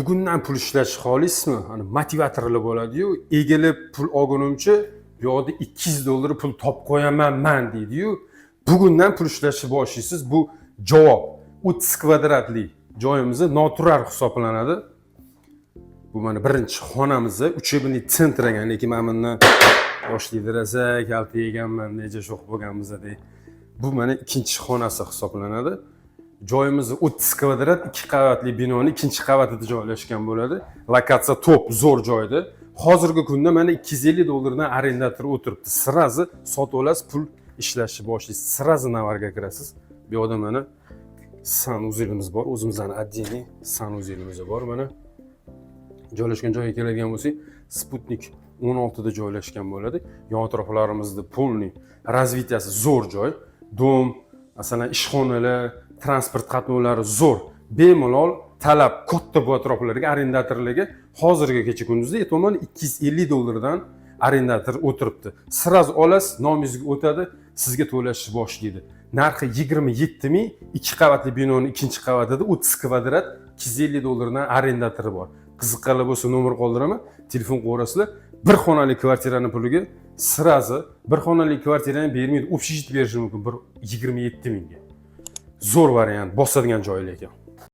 Bugundan pul ishlashni xohlaysizmi? Hani motivatorlar bo'ladi-yu, egilib pul olgunimcha bu yoqda 200 dollar pul topib qo'yaman man deydi-yu. Bugundan pul ishlashni boshlaysiz. Bu javob. 30 kvadratli joyimiz noturar hisoblanadi. Bu mana birinchi xonamiz, учебный центр ekan, lekin mana bundan yoshlikda rosa kalta yeganman, necha sho'x bo'lganmiz de. Bu mana ikkinchi xonasi hisoblanadi. Joyimiz 30 kvadrat, ikki qavatli binoni ikkinchi qavatida joylashgan bo'ladi. Lokatsiya top, zo'r joyda. Hozirgi kunda mana 250 dollardan arendator o'tiribdi. Сразу sotib olasiz, pul ishlashni boshlaysiz. Сразу навар ga kirasiz. Bu yoqda mana санузел imiz bor, o'zimizni отдельный санузел imiz bor mana. Joylashgan joyga keladigan bo'lsak, Sputnik 16 da joylashgan bo'ladi. Yon atroflarimizda полный развития si zo'r joy. Дом, masalan, ishxonalar, transport qatnovlari zo'r. Bemalol talab katta bu atroflarga, arendatorlarga. Hozirgi kecha kunduzda aytyapman, 250 dollardan arendator o'tiribdi. Сразу olasiz, nomingizga o'tadi, sizga to'lashni boshlaydi. Narxi 27 ming, ikki qavatli binoni ikkinchi qavatida 30 kvadrat, 250 dollardan arendatori bor. Qiziqqanlar bo'lsa, nomer qoldiraman, telefon qilaverasizlar. Bir xonali kvartirani puliga сразу bir xonali kvartirani bermaydi, общежитие berishi mumkin bir 27 mingga. Zo'r variant, bosadigan joy lekin.